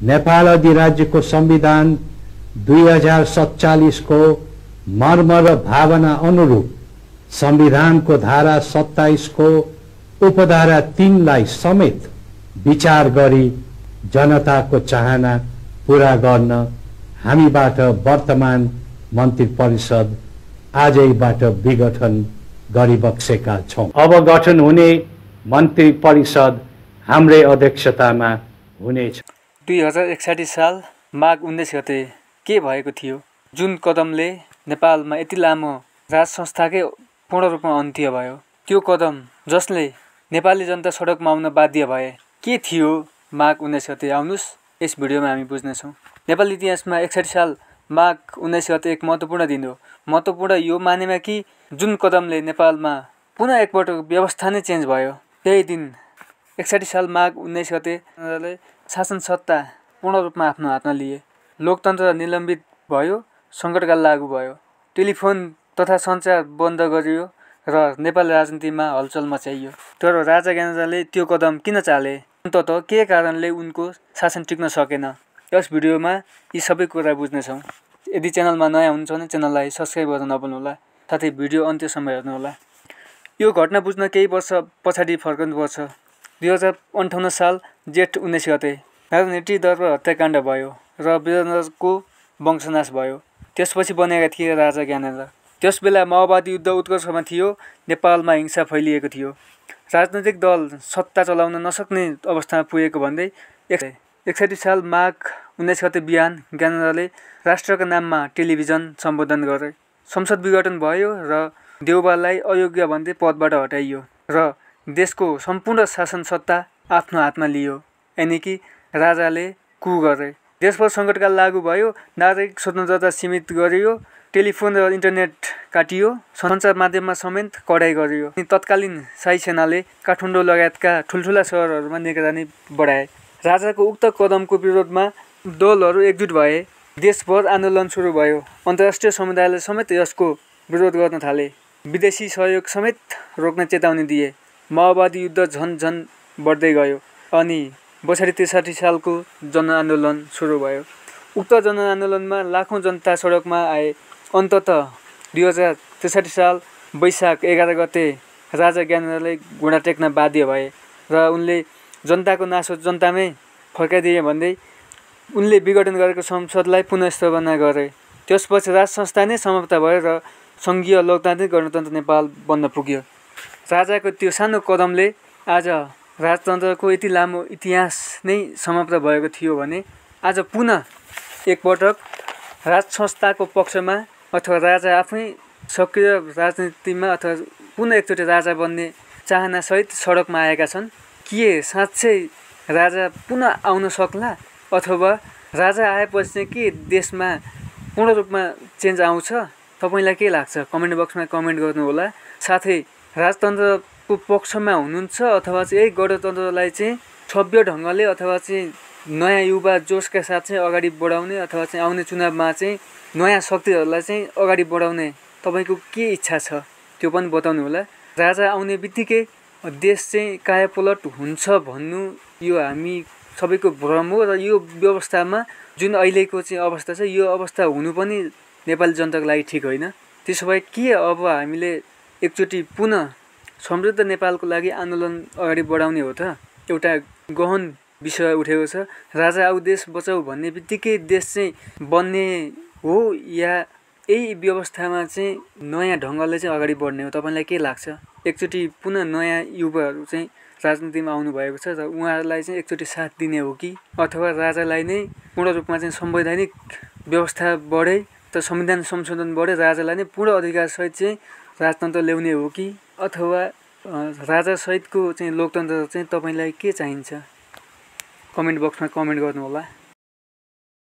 नेपाल अधिराज्यको संविधान 2047 को मर्म र भावना अनुरूप संविधानको धारा 27 को उपधारा 3 लाई समेत विचार गरी जनताको चाहना पूरा गर्न हामीबाट वर्तमान मन्त्री परिषद आजैबाट विघटन गरिबक्सेका छौं। अब गठन हुने मन्त्री परिषद हाम्रै अध्यक्षतामा हुनेछ। 2061 साल माघ 19 गते के भएको थियो जुन कदमले नेपालमा यति लामो राज संस्थाकै पूर्ण रूपमा अन्त्य भयो? त्यो कदम जसले नेपाली जनता सडकमा आउन बाध्य भए के थियो माघ 19 गते? आउनुस् यस भिडियोमा हामी बुझ्नेछौँ। नेपाली इतिहासमा 61 साल माघ 19 गते एक महत्त्वपूर्ण दिन हो। महत्त्वपूर्ण यो मानेमा कि जुन कदमले नेपालमा पुनः एकपटक व्यवस्था नै चेन्ज भयो। त्यही दिन 61 साल माघ 19 गते शासन सत्ता पूर्ण रूपमा आफ्नो हातमा लिए। लोकतन्त्र निलम्बित भयो, सङ्कटकाल लागू भयो, टेलिफोन तथा सञ्चार बन्द गरियो र नेपाली राजनीतिमा हलचल मचाइयो। तर राजा ज्ञानेन्द्रले त्यो कदम किन चाले? अन्ततः के कारणले उनको शासन टिक्न सकेन? यस भिडियोमा यी सबै कुरा बुझ्नेछौँ। यदि च्यानलमा नयाँ हुनुहुन्छ भने च्यानललाई सब्स्क्राइब गर्न नभुल्नुहोला, साथै भिडियो अन्त्यसम्म हेर्नुहोला। यो घटना बुझ्न केही वर्ष पछाडि फर्कनुपर्छ। 2058 साल जेठ 19 गते राजनीति दर्प हत्याकाण्ड भयो र वीरेन्द्रको वंशनाश भयो। त्यसपछि बनेका थिए राजा ज्ञानेन्द्र। त्यसबेला माओवादी युद्ध उत्कर्षमा थियो, नेपालमा हिंसा फैलिएको थियो, राजनैतिक दल सत्ता चलाउन नसक्ने अवस्थामा पुगेको भन्दै 61 साल माघ 19 गते बिहान ज्ञानेन्द्रले राष्ट्रका नाममा टेलिभिजन सम्बोधन गरे। संसद विघटन भयो र देउबालाई अयोग्य भन्दै पदबाट हटाइयो र देशको सम्पूर्ण शासन सत्ता आफ्नो हातमा लियो। यानि कि राजाले कु गरे। देशभर सङ्कटकाल लागू भयो, नागरिक स्वतन्त्रता सीमित गरियो, टेलिफोन र इन्टरनेट काटियो, सञ्चार माध्यममा समेत कडाइ गरियो। तत्कालीन शाही सेनाले काठमाडौँ लगायतका ठुल्ठुला सहरहरूमा निगरानी बढाए। राजाको उक्त कदमको विरोधमा दलहरू एकजुट भए। देशभर आन्दोलन सुरु भयो। अन्तर्राष्ट्रिय समुदायले समेत यसको विरोध गर्न थाले। विदेशी सहयोग समेत रोक्ने चेतावनी दिए। माओवादी युद्ध झन बढ्दै गयो अनि 62-63 सालको जनआन्दोलन सुरु भयो। उक्त जनआन्दोलनमा लाखौँ जनता सडकमा आए। अन्ततः 2063 साल वैशाख 11 गते राजा ज्ञानेन्द्रले घुँडा टेक्न बाध्य भए र उनले जनताको नासो जनतामै फर्काइदिए भन्दै उनले विघटन गरेको संसदलाई पुनः स्थापना गरे। त्यसपछि राज संस्था नै समाप्त भयो र सङ्घीय लोकतान्त्रिक गणतन्त्र नेपाल बन्न पुग्यो। राजाको त्यो सानो कदमले आज राजतन्त्रको यति लामो इतिहास नै समाप्त भएको थियो भने आज पुनः एकपटक राज संस्थाको पक्षमा अथवा राजा आफै सक्रिय राजनीतिमा अथवा पुनः एकचोटि राजा बन्ने चाहनासहित सडकमा आएका छन्। के साँच्चै राजा पुनः आउन सक्ला अथवा राजा आएपछि चाहिँ के देशमा पूर्ण रूपमा चेन्ज आउँछ? तपाईँलाई के लाग्छ? कमेन्ट बक्समा कमेन्ट गर्नुहोला। साथै राजतन्त्रको पक्षमा हुनुहुन्छ अथवा चाहिँ यही गणतन्त्रलाई चाहिँ सभ्य ढङ्गले अथवा चाहिँ नयाँ युवा जोसका साथ चाहिँ अगाडि बढाउने अथवा चाहिँ आउने चुनावमा चाहिँ नयाँ शक्तिहरूलाई चाहिँ अगाडि बढाउने तपाईँको के इच्छा छ त्यो पनि बताउनु होला। राजा आउने बित्तिकै देश चाहिँ कायापलट हुन्छ भन्नु यो हामी सबैको भ्रम हो र यो व्यवस्थामा जुन अहिलेको चाहिँ अवस्था छ यो अवस्था हुनु पनि नेपाली जनताको लागि ठिक होइन। त्यसो भए के अब हामीले एकचोटि पुनः समृद्ध नेपालको लागि आन्दोलन अगाडि बढाउने हो त? एउटा गहन विषय उठेको छ। राजा आऊ देश बचाऊ भन्ने बित्तिकै देश चाहिँ बन्ने हो या यही व्यवस्थामा चाहिँ नयाँ ढङ्गले चाहिँ अगाडि बढ्ने हो? तपाईँलाई के लाग्छ? एकचोटि पुनः नयाँ युवाहरू चाहिँ राजनीतिमा आउनु भएको छ र उहाँहरूलाई चाहिँ एकचोटि साथ दिने हो कि अथवा राजालाई नै पूर्ण रूपमा चाहिँ संवैधानिक व्यवस्था बढे त संविधान संशोधन बढे राजालाई नै पूर्ण अधिकारसहित चाहिँ राजतन्त्र ल्याउने हो कि अथवा राजासहितको चाहिँ लोकतन्त्र चाहिँ तपाईँलाई के चाहिन्छ? कमेन्ट बक्समा कमेन्ट गर्नुहोला।